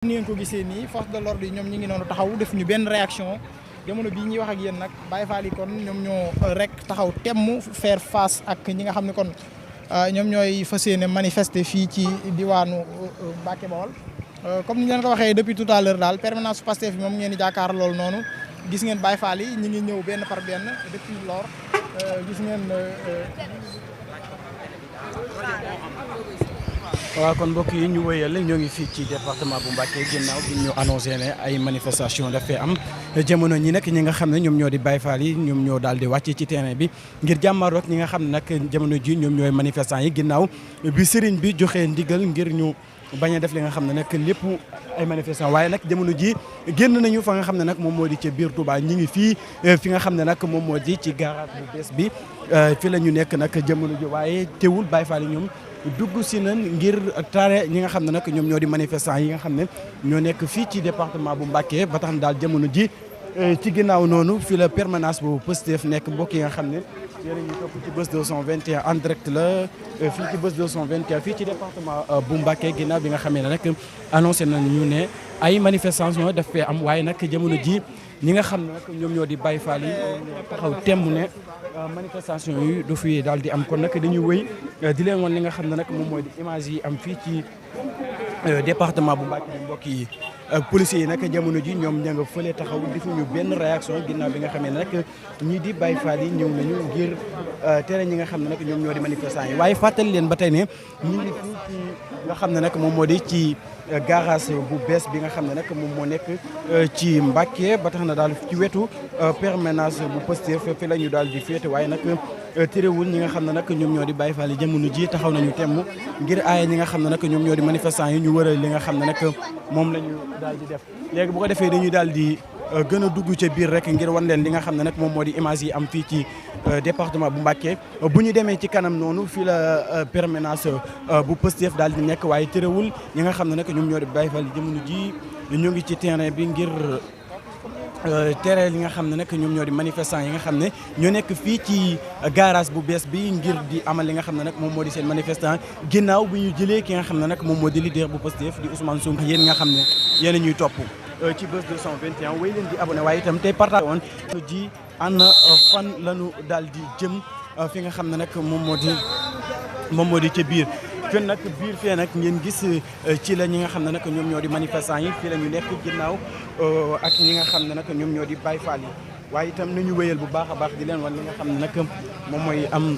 ni ngeen ko gisee nii force de l'ordre yi ñoom ñi ngi noonu taxaw def ñu benn réaction jamono bii ñuy wax ak yéen nag Baye Fall yi kon ñoom ñoo rek taxaw temm faire face ak ñi nga xam ne kon ñoom ñooy fas yéene manifester fii ci diwaanu Mbacké Bawol comme ni ñu leen ko waxee depuis tout à l'heure daal permanence Pastef bi moom ngeen di jàkkaar loolu noonu gis ngeen Baye Fall yi ñi ngi ñëw benn par benn depuis lors gis ngeen waaw kon mbokk yi ñu wëyal ñoo ngi fii ci département bu Mbacké ginnaaw bi ñu annoncé ne ay manifestation dafay am jamono ñi nag ñi nga xam ne ñoom ñoo di Baye Fall yi ñoom ñoo daal di wàcc ci terrain bi ngir jàmmaroog ñi nga xam ne nag jamono ji ñoom ñooy manifestants yi ginnaaw bi sëriñ bi joxee ndigal ngir ñu bañ a def li nga xam ne nag lépp ay manifestants waaye nag jamono ji génn nañu fa nga xam ne nag moom moo di ca biir Touba ñi ngi fii fi nga xam ne nag moom moo di ci garage bu bees bi fi la ñu nekk nag jamono ji waaye teewul Baye Fall yi ñoom dugg si nañ ngir tare ñi nga xam ne nag ñoom ñoo di manifestants yi nga xam ne ñoo nekk fii ci département bu Mbacké ba tax na daal jamono ji ci ginnaaw noonu fii la permanence bu Pastef nekk mbokk yi nga xam ne yéen a ngi topp ci Buzz 221 en direct la fii ci Buzz 221 fii ci département bu Mbacké ginnaaw bi nga xamee ne nag annoncé nañu ne ay manifestation daf fee am waaye nag jamono ji ñi nga xam ne nag ñoom ñoo di Baye Fall yi taxaw temb ne manifestation yi du fi daal di am kon nag dañuy wëy di leen wan li nga xam ne nag moom mooy di image yi am fii ci département bu Mbacké bi mbokk yi policiers yi nag jamono ji ñoom ña nga fële taxaw defuñu benn réaction ginnaaw bi nga xamee ne nag ñii di Baye Fall yi ñëw nañu ngir tere ñi nga xam ne nag ñoom ñoo di manifestants yi waaye fàttali leen ba tey ne ñu ngi fii ci nga xam ne nag moom moo di ci garage bu bees bi nga xam ne nag moom moo nekk ci Mbacké ba tax na daal ci wetu permanence bu Pastef fi la ñu daal di féete waaye nag terewul ñi nga xam ne nag ñoom ñoo di Baye Fall yi jamono ji taxaw nañu temm ngir aaye ñi nga xam ne nag ñoom ñoo di manifestants yi ñu wëral li nga xam ne nag moom la ñu daal di def léegi bu ko defee dañuy daal di gën a dugg ca biir rek ngir wan leen li nga xam ne nag moom moo di image yi am fii ci département bu Mbacké bu ñu demee ci kanam noonu fii la permanence bu Pastef daal di nekk waaye terewul ñi nga xam ne nag ñoom ñoo di Baye Fall yi jamono ji ñu ngi ci terrain bi ngir tere li nga xam ne nag ñoom ñoo di manifestants yi nga xam ne ñoo nekk fii ci garage bu bees bi ngir di amal li nga xam ne nag moom moo di seen manifestant ginnaaw bu ñu jëlee ki nga xam ne nag moom moo di leader bu Pastef di Ousmane Sonko yéen nga xam ne yéen a ñuy topp ci Buzz 221 wéy leen di abonné waaye itam tey partage woon ji ana fan lañu daal di jëm fi nga xam ne nag moom moo di ca biir kon nag biir fee nag ngeen gis ci la ñi nga xam ne nag ñoom ñoo di manifestants yi fii la ñu nekk ginnaaw ak ñi nga xam ne nag ñoom ñoo di Baye Fall yi waaye itam nañu wéyal bu baax a baax di leen wan li nga xam ne nag moom mooy am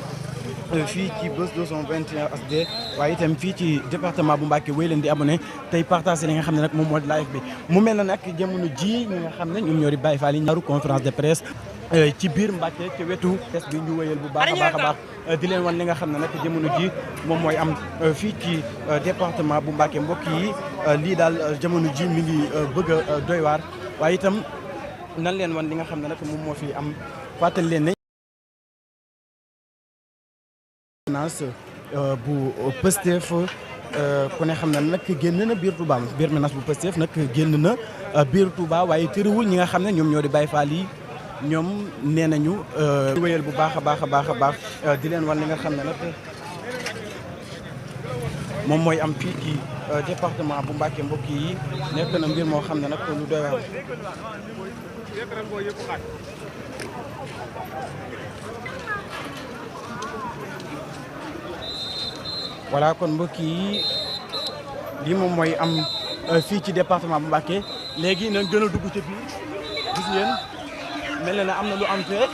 fii ci Buzz 221 HD waaye itam fii ci département bu Mbacké wéy leen di abonné tey partagé li nga xam ne nag moom moo di live bi mu mel na nag jamono ji ñi nga xam ne ñoom ñoo di Baye Fall yi ñaaru conférence de presse ci biir Mbacké ci wetu test bi ñu wéyal bu baax a baax di leen wan li nga xam ne nag jamono ji moom mooy am fii ci département bu Mbacké mbokk yi lii daal jamono ji mi ngi bëgg a doy waar waaye itam nan leen wan li nga xam ne nag moom moo fi am fàttali leen ne bu Pastef ku ne xam ne nag génn na biir Touba biir menace bu Pastef nag génn na biir Touba waaye tëriwul ñi nga xam ne ñoom ñoo di Baye Fall yi ñoom nee nañu wéyal bu baax a baax di leen wan li nga xam ne nag moom mooy am fii ci département bu Mbacké mbokk yi nekk na mbir moo xam ne nag lu doy waar voilà kon mbokk yi lii moom mooy am fii ci département bu Mbacké léegi nañ gën a dugg ci biir gis ngeen mel na am na lu am fee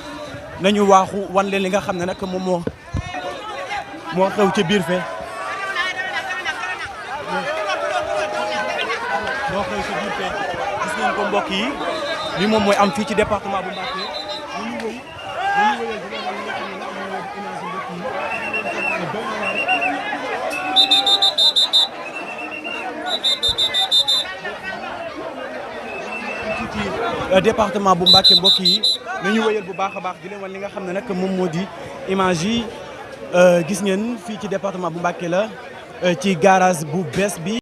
nañu waaxu wan leen li nga xam ne nag moom moo xew ca biir fee gis ngeen ko mbokk yi lii moom mooy am fii ci département bu Mbacké département bu Mbacké mbokk yi nañu wëyal bu baax a baax di leen wan li nga xam ne nag moom moo di image yi gis ngeen fii ci département bu Mbacké la ci garage bu bees bi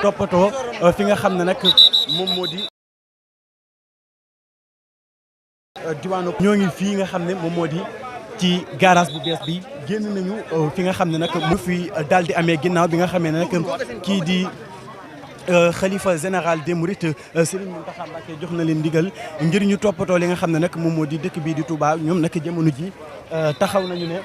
toppatoo fi nga xam ne nag moom moo di diwaanu ñoo ngi fii nga xam ne moom moo di ci garage bu bees bi génn nañu fi nga xam ne nag mu fi daal di amee ginnaaw bi nga xamee ne nag kii di xalifa général des Mourides Serigne Mountakha Mbacké jox na leen ndigal ngir ñu toppatoo li nga xam ne nag moom moo di dëkk bii di Touba ñoom nag jamono ji taxaw nañu ne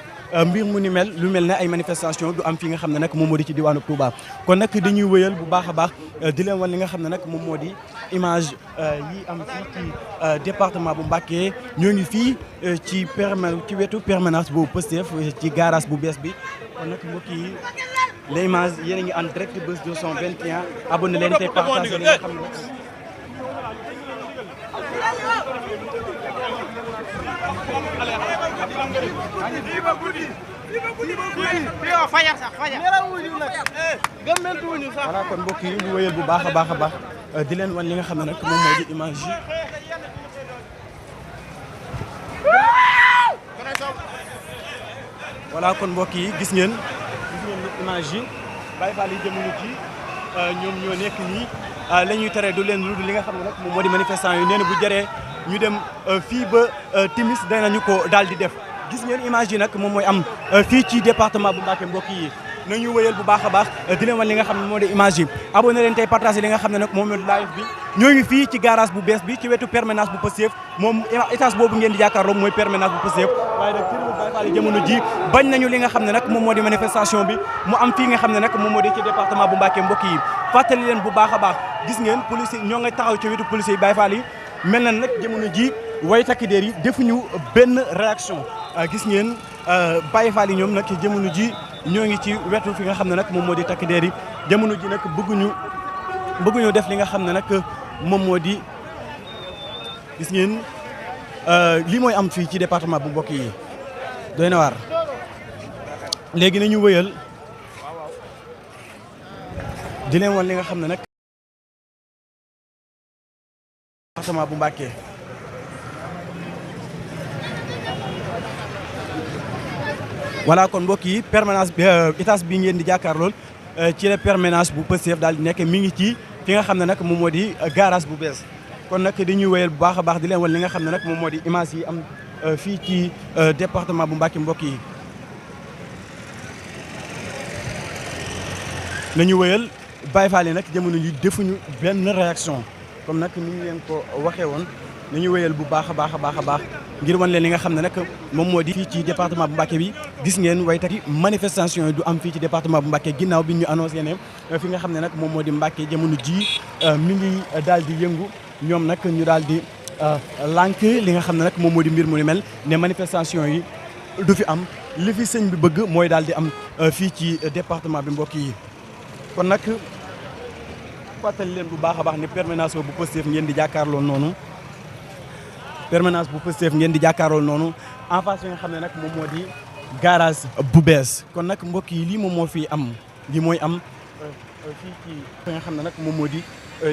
mbir mu ni mel lu mel ne ay manifestation du am fi nga xam ne nag moom moo di ci diwaanu Touba kon nag dañuy wëyal bu baax a baax di leen wan li nga xam ne nag moom moo di image yi am fii ci département bu Mbacké ñoo ngi fii ci wetu permanence bu Pastef ci garage bu bees bi kon nag mbokk yi les images yéen a ngi en direct Buzz 221 abonné leen tey partagé li nga xam ne voilà kon mbokk yi ñu wéyal bu baax a baax a baax di leen wan li nga xam ne nag moom moo di image yi voilà kon mbokk yi gis ngeen image yi Baye Fall yi jamono ji ñoom ñoo nekk nii la ñuy tere du leen lu li nga xam ne nag moom moo di manifestant yi nee na bu jëree ñu dem fii ba timis danañu ko daal di def gis ngeen image yi nag moom mooy am fii ci département bu Mbacké mbokk yi nañu wëyal bu baax a baax di leen wan li nga xam ne moo di image yi abonné leen tey partagé li nga xam ne nag moom moo di live bi ñoo ngi fii ci garage bu bees bi ci wetu permanence bu Pastef moom étage boobu ngeen di jàkkaarloo mooy permanence bu Pastef waaye nag tërbu Baye Fall yi jamono ji bañ nañu li nga xam ne nag moom moo di manifestation bi mu am fii nga xam ne nag moom moo di ci département bu Mbacké mbokk yi fàttali leen bu baax a baax gis ngeen police ñoo ngay taxaw ci wetu police yi Baye Fall yi mel na nag jamono ji way takk der yi defuñu benn réaction gis ngeen Baye Fall yi ñoom nag jamono ji ñoo ngi ci wetu fi nga xam ne nag moom moo di takk der yi jamono ji nag bëgguñu def li nga xam ne nag moom moo di gis ngeen lii mooy am fii ci département bu mbokk yi doy na waar léegi nañu wëyal di leen wan li nga xam ne nag département bu Mbacké voilà kon mbokk yi permanence bi étage bi ngeen di jàkkaar lool ci la permanence bu Pastef daal di nekk mi ngi ci fi nga xam ne nag moom moo di garage bu bees kon nag dañuy wéyal bu baax a baax di leen wan li nga xam ne nag moom moo di image yi am fii ci département bu Mbacké mbokk yi nañu wéyal Baye Fall yi nag jamono ji defuñu benn réaction comme nag ni ñu leen ko waxee woon nañu wéyal bu baax a baax a baax a baax ngir wan leen li nga xam ne nag moom moo di fii ci département bu Mbacké bi gis ngeen waykat yi manifestation yi du am fii ci département bu Mbacké ginnaaw bi ñu annoncé ne fi nga xam ne nag moom moo di Mbacké jamono ji mi ngi daal di yëngu ñoom nag ñu daal di lànk li nga xam ne nag moom moo di mbir mu ni mel ne manifestation yi du fi am li fi sëñ bi bëgg mooy daal di am fii ci département bi mbokk yi kon nag fàttali leen bu baax a baax ne permanence bu Pastef ngeen di jàkkaarloo noonu permanence bu Pastef ngeen di jàkkaarloo noonu en face yi nga xam ne nag moom moo di garage bu bees kon nag mbokk yi lii moom moo fi am lii mooy am fii ci fi nga xam ne nag moom moo di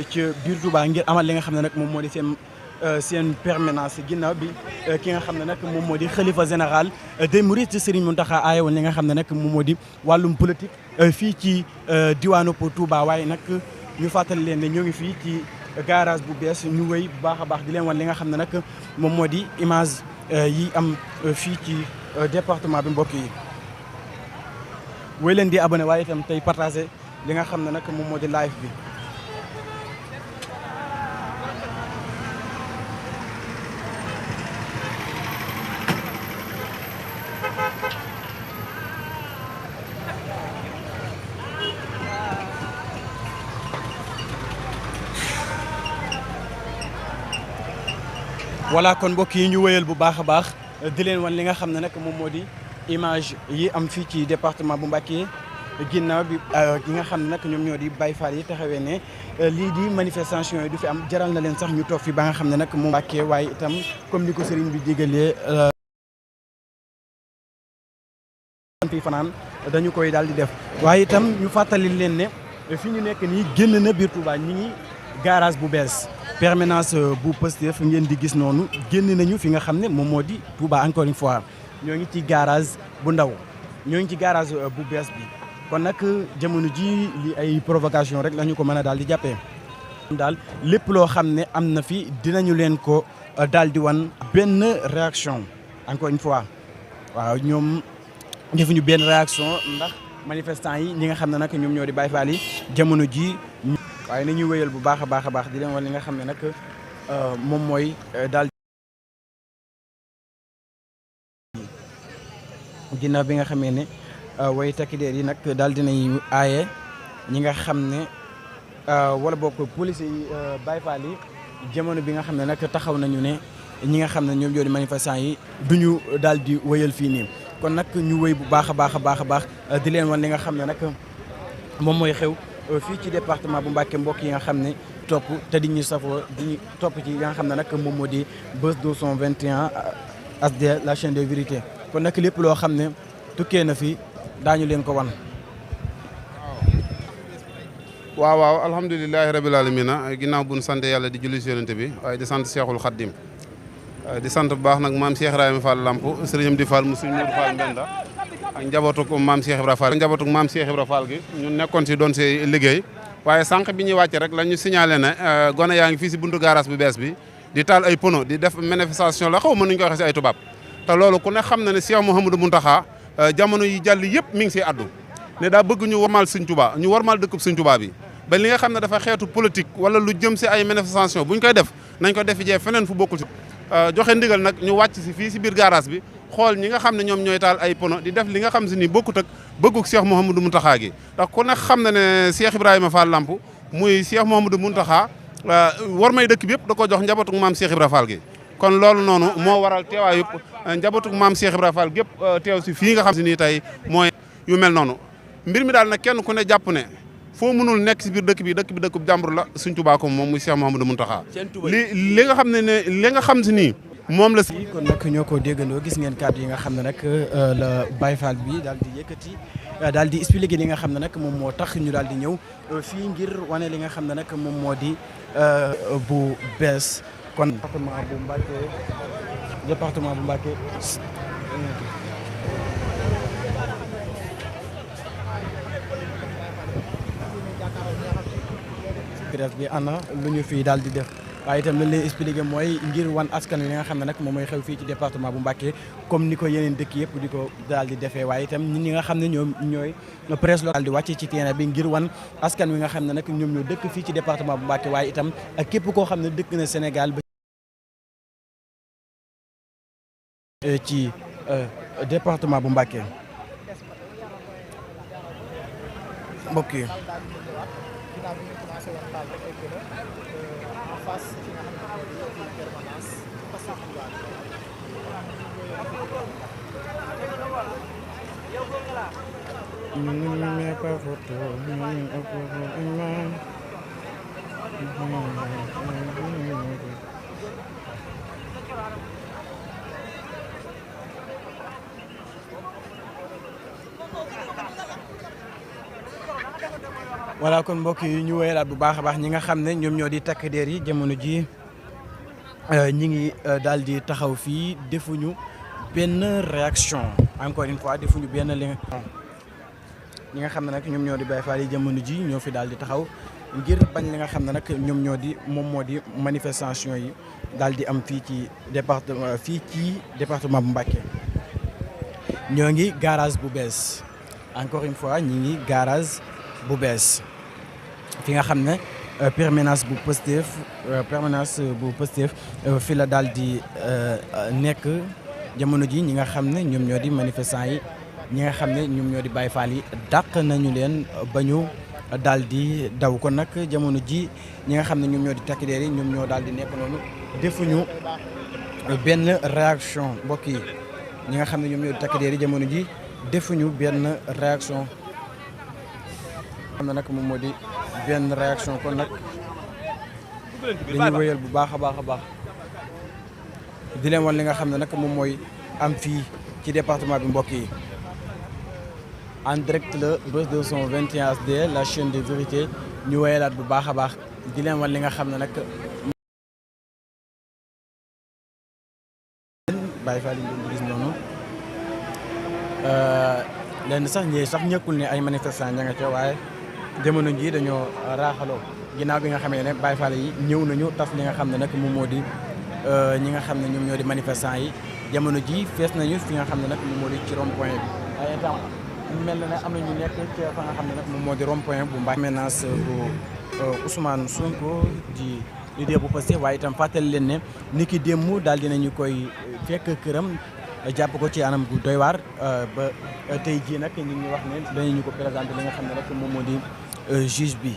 ci biir Touba ngir amal li nga xam ne nag moom moo di seen permanence ginnaaw bi ki nga xam ne nag moom moo di xalifa général des Mourides Serigne Mountakha aaye woon li nga xam ne nag moom moo di wàllum politique fii ci diwaanu Touba waaye nag ñu fàttali leen ne ñoo ngi fii ci garage bu bees ñu wéy bu baax a baax di leen wan li nga xam ne nag moom moo di image yi am fii ci département bi mbokk yi wéy leen di abonné waaye itam tey partagé li nga xam ne nag moom moo di live bi voilà kon mbokk yi ñu wéyal bu baax a baax di leen wan li nga xam ne nag moom moo di image yi am fii ci département bu Mbacké ginnaaw bi yi nga xam ne nag ñoom ñoo di Baye Fall yi taxawee ne lii di manifestation yi du fi am jaral na leen sax ñu toog fi ba nga xam ne nag mu Mbacké waaye itam comme ni ko sëriñ bi digalee fi fanaan dañu koy daal di def waaye itam ñu fàttali leen ne fi ñu nekk nii génn na biir Touba ñi ngi garage bu bees permanence bu Pastef ngeen di gis noonu génn nañu fi nga xam ne moom moo di Touba encore une fois ñoo ngi ci garage bu ndaw ñoo ngi ci garage bu bees bi kon nag jamono ji li ay provocation rek la ñu ko mën a daal di jàppee daal lépp loo xam ne am na fi dinañu leen ko daal di wan benn réaction encore une fois waaw ñoom defuñu benn réaction ndax manifestants yi ñi nga xam ne nag ñoom ñoo di Baye Fall yi jamono ji waaye nañuy wéyal bu baax a baax di leen wan li nga xam ne nag moom mooy daal ginnaaw bi nga xamee ne way takki der yi nag daal dinañ aaye ñi nga xam ne wala bokk police yi Baye Fall yi jamono bi nga xam ne nag taxaw nañu ne ñi nga xam ne ñoom ñoo di manifestants yi duñu daal di wéyal fii nii kon nag ñu wéy bu baax a baax di leen wan li nga xam ne nag moom mooy xew fii ci département bu Mbacké mbokk yi nga xam ne topp te di ñu safoo di ñu topp ci nga xam ne nag moom moo di Buzz 221 HD la chaîne de vérité kon nag lépp loo xam ne tukkee na fi daañu leen ko wan. waaw alhamdulilahi rabil alamina ginnaaw bu ñu sant yàlla di julli si yonent bi waaye di sant Cheikhul Khadim di sant bu baax nag maam Cheikh Ibrahima Fall Lamp sëriñam di Fall mu suñ Modou Fall Mbenda ak njabootug maam Cheikh Ibrahima Fall njabootug maam Cheikh Ibrahima Fall gi ñun nekkoon si doon si liggéey waaye sànq bi ñuy wàcc rek la ñu signalé ne gone yaa ngi fii si buntu garage bu bees bi di taal ay pono di def manifestation la xaw ma nuñ ko waxee si ay tubaab te loolu ku ne xam na ne Cheikh Mouhamadou Mountakha jamono yi jàll yëpp mi ngi siy addu ne daa bëgg ñu warmaal Sëñ Tuubaa ñu warmaal dëkkub Sëñ Tuubaa bi ba li nga xam ne dafa xeetu politique wala lu jëm si ay manifestation bu ñu koy def nañ ko def jee feneen fu bokkul si joxe ndigal nag ñu wàcc si fii si biir garage bi xool ñi nga xam ne ñoom ñooy taal ay pono di def li nga xam si ni bokkut ak bëgguk Cheikh Mouhamadou Mountakha gi ndax ku ne xam na ne Cheikh Ibrahima Fall Lamp muy Cheikh Mouhamadou Mountakha war may dëkk bi yëpp da ko jox njabootuk maam Cheikh Ibrahima Fall gi kon loolu noonu moo waral teewaayu njabootuk maam Cheikh Ibrahima Fall gépp teew si fii nga xam si ni tey mooy yu mel noonu mbir mi daal nag kenn ku ne jàpp ne foo mënul nekk si biir dëkk bi dëkkub jàmbur la Sëñ Tuubaa ko moom muy Cheikh Mouhamadou Mountakha li nga xam ne li nga xam si nii moom la si kon nag ñoo ko déggandoo gis ngeen kàddu yi nga xam ne nag la Baye Fall bi daal di yëkkati daal di expliquer li nga xam ne nag moom moo tax ñu daal di ñëw fii ngir wane li nga xam ne nag moom moo di bu bees kon département bu Mbacké presse bi ana lu ñu fii daal di def waaye itam lañ lay expliqué mooy ngir wan askan wi li nga xam ne nag moom mooy xew fii ci département bu Mbacké comme ni ko yeneen dëkk yëpp di ko daal di defee waaye itam nit ñi nga xam ne ñoom ñooy presse locale di wàcce ci terrain bi ngir wan askan wi nga xam ne nag ñoom ñoo dëkk fii ci département bu Mbacké waaye itam ak képp koo xam ne dëkk na Sénégal ba ci département bu Mbacké mbokk yi voilà kon mbokk yi ñu wéyalaat bu baax a baax ñi nga xam ne ñoom ñoo di takk der yi jamono ji ñi ngi daal di taxaw fii defuñu benn réaction encore une fois defuñu benn li ñi nga xam ne nag ñoom ñoo di Baye Fall yi jamono ji ñoo fi daal di taxaw ngir bañ li nga xam ne nag ñoom ñoo di moom moo di manifestation yi daal di am fii ci département bu Mbacké ñoo ngi garage bu bees encore une fois ñi ngi garage bu bees fi nga xam ne permanence bu Pastef fi la daal di nekk jamono ji ñi nga xam ne ñoom ñoo di manifestants yi ñi nga xam ne ñoom ñoo di Baye Fall yi dàq nañu leen ba ñu daal di daw kon nag jamono ji ñi nga xam ne ñoom ñoo di takk der yi ñoom ñoo daal di nekk noonu defuñu benn réaction mbokk yi ñi nga xam ne ñoom ñoo di takk der yi jamono ji defuñu benn réaction xam na nag moom moo di benn réaction kon nag dañuy wéyal bu baax a baax di leen wan li nga xam ne nag moom mooy am fii ci département bi mbokk yi en direct la Buzz 221 HD la chaîne de vérité ñu wéyalaat bu baax a baax di leen wan li nga xam ne nag Baye Fall yi ñu gis noonu lenn sax ñëkkul ne ay manifestants ña nga ca waaye jamono ji dañoo raaxaloo ginnaaw bi nga xamee ne Baye Fall yi ñëw nañu tas li nga xam ne nag moom moo di ñi nga xam ne ñoom ñoo di manifestants yi jamono ji fees nañu fi nga xam ne nag moom moo di ci rond point bi waaye itam mel na ne am na ñu nekk ci fa nga xam ne nag moom moo di rond point bu Mbacké menace bu Ousmane Sonko di leader bu Pastef waaye itam fàttali leen ne ni ki démb daal dinañu koy fekk këram jàpp ko ci anam gu doy waar ba tey jii nag ñu ngi wax ne danañu ko présenté li nga xam ne rek moom moo di juge bi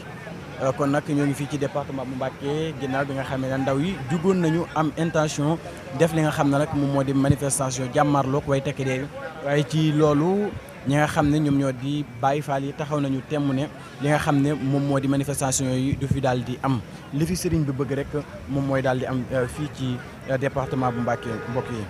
kon nag ñoo ngi fii ci département bu Mbacké ginnaaw bi nga xam ne ndaw yi jugoon nañu am intention def li nga xam ne rek moom moo di manifestation jàmmarloog way tekki dee waaye ci loolu ñi nga xam ne ñoom ñoo di Baye Fall yi taxaw nañu temm ne li nga xam ne moom moo di manifestation yi du fi daal di am li fi sëriñ bi bëgg rek moom mooy daal di am fii ci département bu Mbacké mbokk yi.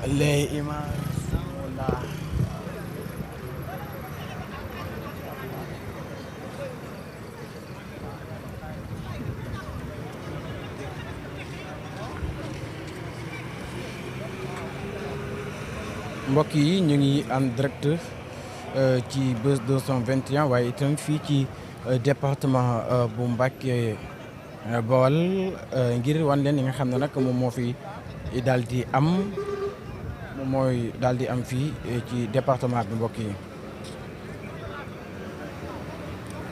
Les images sont là. mbokk yi ñu ngi en direct ci Buzz 221 waaye itam fii ci département bu Mbacké Bawol ngir wan leen li nga xam ne nag moom moo fi daal di am moom mooy daal di am fii ci département bi mbokk yi.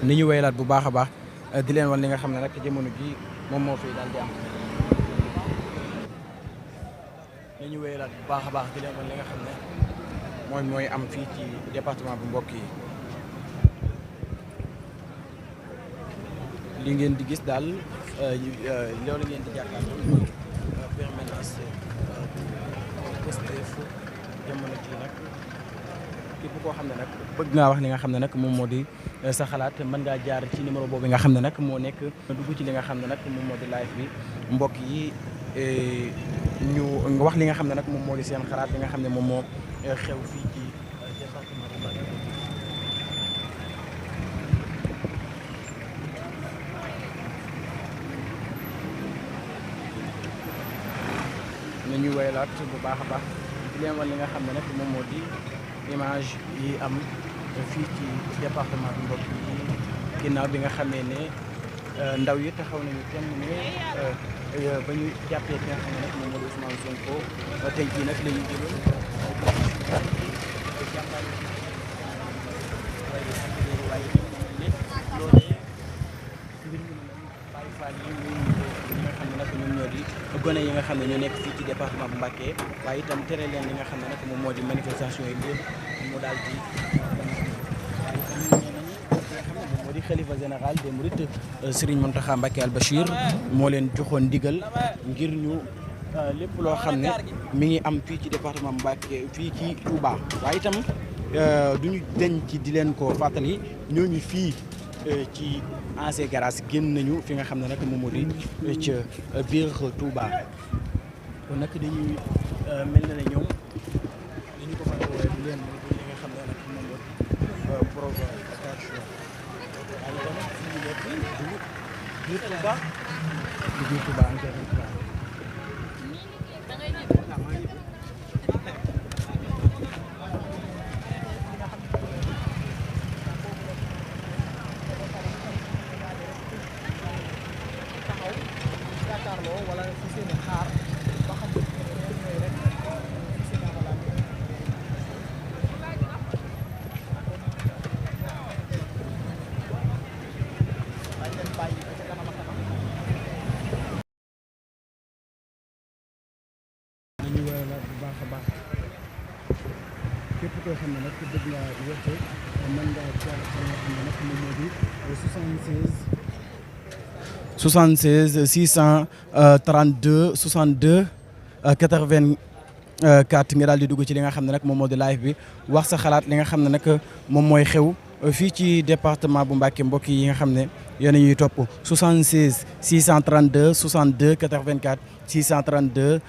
ni ñu wéyalaat bu baax a baax di leen wan li nga xam ne nag jamono ji moom moo fi daal di am. ni ñu wéyalaat bu baax a baax di leen wan li nga xam ne mooy am fii ci département bu mbokk yi. li ngeen di gis daal loolu ngeen di jàkkaarloo permanence Pastef jamono ji nag képp koo xam ne nag bëgg ngaa wax li nga xam ne nag moom moo di sa xalaat mën ngaa jaar ci numéro boobu nga xam ne nag moo nekk dugg ci li nga xam ne nag moom moo di live bi mbokk yi ñu wax li nga xam ne nag moom moo di seen xalaat li nga xam ne moom moo xew fii ci département bu Mbacké. nañu waylaat bu baax a baax di leen wan li nga xam ne nag moom moo di image yi am fii ci département bi mbokk yi ginnaaw bi nga xamee ne ndaw yi taxaw nañu kenn ne ba ñu jàppee ki nga xam ne nag moom moo di Ousmane Sonko tey jii nag la ñu jëloon waaye loolee mbir mi Baye Fall yi ñi nga xam ne nag ñoom ñoo di gone yi nga xam ne ñoo nekk fii ci département bu Mbacké waaye itam tere leen li nga xam ne nag moom moo di manifestation yi lépp mu daal di waaye itam moom moo di xalifa général des Mourides Serigne Mountakha Mbacké Al Bachir moo leen joxoon ndigal ngir ñu lépp loo xam ne mi ngi am fii ci département Mbacké fii ci Touba waaye itam duñu deñ ci di leen ko fàttali ñooñu fii ci ancien garage génn nañu fi nga xam ne nag moom moo di ca biir Touba kon nag dañuy mel na ne ñoom dañu ko mën a woowee bu leen li nga xam ne nag moom la provocation waaye tamit suñu nekk du biir Touba du biir Touba encore Touba wala fi seen xaar ba xam ñooy rek fi seen xalaat waaye leen bàyyi ko ca kanam a kanam nañu wala bu baax a baax képp koo xam ne nag bëgg nga woote mën ngaa jaar ci nga xam ne nag moom moo di 76 632 62 84 nga daal di dugg ci li nga xam ne nag moom moo di live bi wax sa xalaat li nga xam ne nag moom mooy xew fii ci département bu Mbacké mbokk yi nga xam ne yéen a ñuy topp 76 632 62 84 632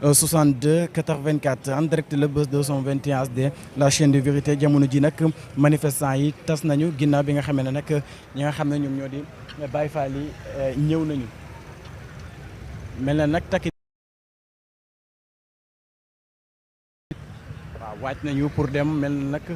62 84 en direct le Buzz 221 HD la chaîne de vérité jamono ji nag manifestants yi tas nañu ginnaaw bi nga xamee ne nag ñi nga xam ne ñoom ñoo di Baye Fall yi ñëw nañu mel na nag takk waaj nañu pour dem mel nag